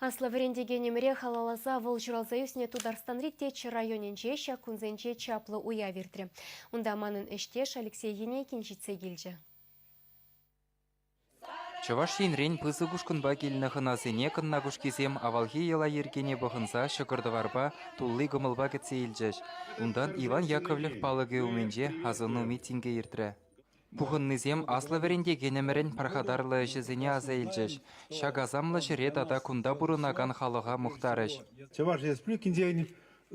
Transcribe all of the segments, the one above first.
Аслӑ вӗрентекенӗмӗре халалласа вӑл ҫуралса ӳснӗ Тутарстанри Теччӗ районӗнче ҫак кунсенче чаплӑ уяв иртрӗ. Унта манӑн ӗҫтеш Алексей Енейкин ҫитсе килчӗ. Чӑваш Енрен пысӑк ушкӑнпа килнӗ хӑнасене кӑннакушкисем авалхи йӑла-йӗркене пӑхӑнса ҫӑкӑр-тӑварпа, тулли кӑмӑлпа кӗтсе илчӗҫ. Унтан Иван Яковлев палӑкӗ умӗнче асӑну митингӗ иртрӗ. Пухӑннисем аслӑ вӗрентекенӗмӗрӗн пархатарлӑ ӗҫӗсене аса илчӗҫ, ҫак асамлӑ ҫӗре тата кунта пурӑнакан халӑха мухтарӗҫ. Чӑваш Республикинчен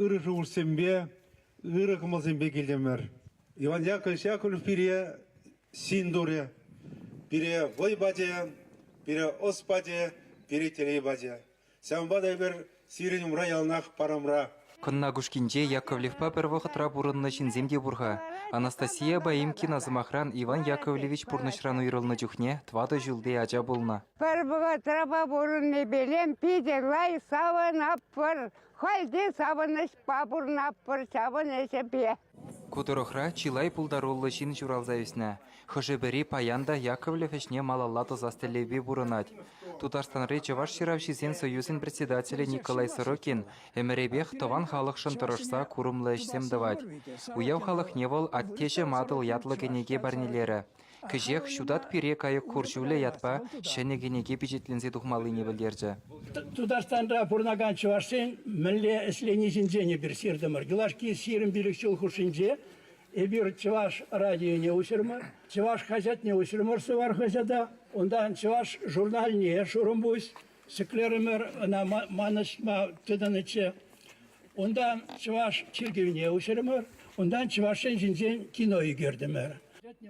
ырӑ шухӑшсемпе, ырӑ кӑмӑлсемпе килтӗмӗр. Иван Яковлевич Яковлев пире син турӗ, пире вӑй пачӗ, пире ӑс пачӗ, пире телей пачӗ. Ҫавӑнпа та эпир сирӗн умра яланах парӑмра. Кӑнна Кушкинче Яковлевпа пӗр вӑхӑтра пурӑннӑ ҫынсем те пур-ха. Анастасия Баимкина, сӑмахран, Иван Яковлевич пурнӑҫран уйрӑлнӑ чухне тӑватӑ ҫулти ача пулнӑ. Пӗр вӑхӑтрапа пурӑннипелем питӗ лайӑх савӑнатпӑр. Халь те савӑнӑҫпа пурӑнатпӑр ҫавӑн ӗҫӗпе. Ку тӑрӑхра чылай пултаруллӑ ҫын ҫуралса ӳснӗ. Хӑшӗ-пӗри паян та Яковлев ӗҫне малалла тӑсас тӗллевпе пурӑнать. Тутарстанри Чӑваш ҫыравҫисен союзӗн председателӗ Николай Сорокин ӗмӗрӗпех тӑван халӑхшӑн тӑрӑшса курӑмлӑ ӗҫсем тӑвать. Уяв халӑхне вӑл «Аттеҫӗм Атӑл» ятлӑ кӗнеке парнелерӗ. Кӗҫех «Ҫутат пире кайӑк хур ҫулӗ» ятпа ҫӗнӗ кӗнеке пичетленсе тухмаллине пӗлтерчӗ. Тутарстанра пурӑнакан чӑвашсен мӗнле ӗҫлени ҫинчен эпир ҫыртӑмӑр. Юлашки 25 ҫул хушшинче эпир чӑваш радионе уҫрӑмӑр, чӑваш хаҫатне уҫрӑмӑр Сувар хаҫата, унтан чӑваш журналне Шурӑмпуҫ ҫӗклерӗмӗр, ӑна манӑҫма тытӑннӑччӗ. Унтан чӑваш чиркӗвне уҫрӑмӑр, унтан чӑвашсен ҫинчен кино ӳкертӗмӗр.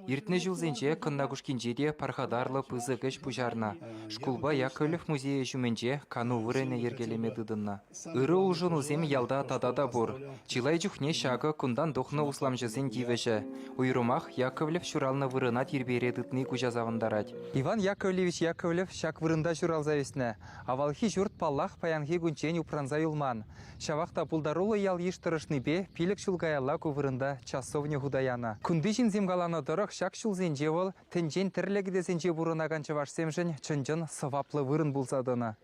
Иртнӗ ҫулсенче Кӑнна Кушкинче те пархатарлӑ пысӑк ӗҫ пуҫарнӑ. Шкулпа Яковлев музейӗ ҫумӗнче кану вырӑнӗ йӗркелеме тытӑннӑ. Ырӑ улшӑнусем ялта тата та пур. Чылай чухне ҫакӑ кунтан тухнӑ усламҫӑсен тивӗҫӗ. Уйрӑмах Яковлев ҫуралнӑ вырӑна тирпейре тытни куҫа савӑнтарать. Иван Яковлевич Яковлев ҫак вырӑнта ҫуралса ӳснӗ. Авалхи ҫурт, паллах, паянхи кунччен упранса юлман. Ҫавах та пултаруллӑ ял-йыш тӑрӑшнипе 5 ҫул каялла ку вырӑнта часовня хута янӑ. Кунти ҫынсем каланӑ тӑрӑх, ҫак ҫулсенче вӑл тӗнчен тӗрлӗ кӗтесӗнче пурӑнакан чӑвашсемшӗн чӑн-чӑн сӑваплӑ вырӑн пулса тӑнӑ.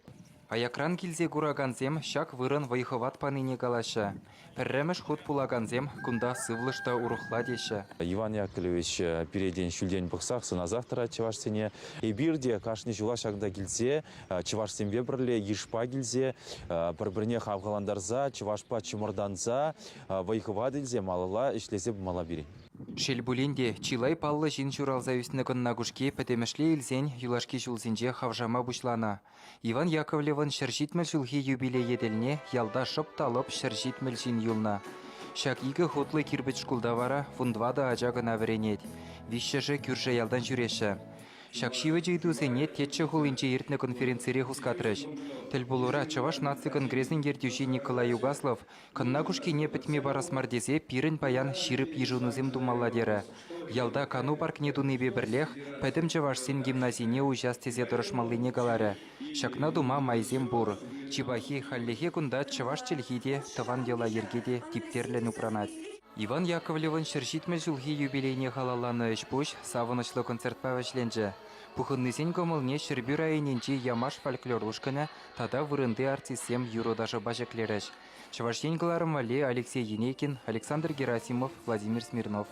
Аякран килсе куракансем ҫак вырӑн вӑй-хӑват панине калаҫҫӗ. Пӗрремӗш хут пулакансем кунта сывлӑш та урӑхла теҫҫӗ. Иван Яковлевич пиретен ҫӳлтен пӑхсах, сӑнасах тӑрать чӑвашсене. Эпир те кашни ҫула ҫакӑнта килсе чӑвашсемпе пӗрле йышпа килсе пӗр-пӗрне хавхалантарса чӑвашпа чӑмӑртанса вӑй-хӑват илсе малалла ӗҫлесе пымалла пирӗн. Шел пулин те, чылай паллӑ ҫын ҫуралса ӳснӗ Кӑнна Кушки пӗтӗмӗшле илсен юлашки ҫулсенче хавшама пуҫланӑ. Иван Яковлевӑн 170 ҫулхи юбилейӗ тӗлне ялта шӑп та лӑп 170 ҫын юлнӑ. Ҫак икӗ хутлӑ кирпӗч шкулта вара 14 ача кӑна вӗренет. Виҫҫӗшӗ кӳршӗ ялтан ҫӳреҫҫӗ. Ҫак ҫивӗч ыйтусене Теччӗ хулинче иртнӗ конференцире хускатрӗҫ. Тӗлпулура Чӑваш наци конгресӗн ертӳҫи Николай Угаслов Кӑнна Кушкине пӗтме парас мар тесе пирӗн паян ҫирӗп йышӑнусем тумалла терӗ. Ялта кану паркне тунипе пӗрлех пӗтӗм чӑвашсен гимназине уҫас тесе тӑрӑшмаллине каларӗ. Ҫакна тума майсем пур. Чи пахи, хальлӗхе кунта чӑваш чӗлхи те, тӑван йӑла-йӗрке те типтерлӗн упранать. Иван Яковлевӑн 170 ҫулхи юбилейне халалланӑ ӗҫ-пуҫ савӑнӑҫлӑ концертпа вӗҫленчӗ. Пухӑннисен кӑмӑлне Ҫӗрпӳ районӗнчи Ямаш фольклор ушкӑнӗ тата вырӑнти артистсем юрӑ-ташӑпа ҫӗклерӗҫ. Чӑваш Ен кӑларӑм валли Алексей Енейкин, Александр Герасимов, Владимир Смирнов.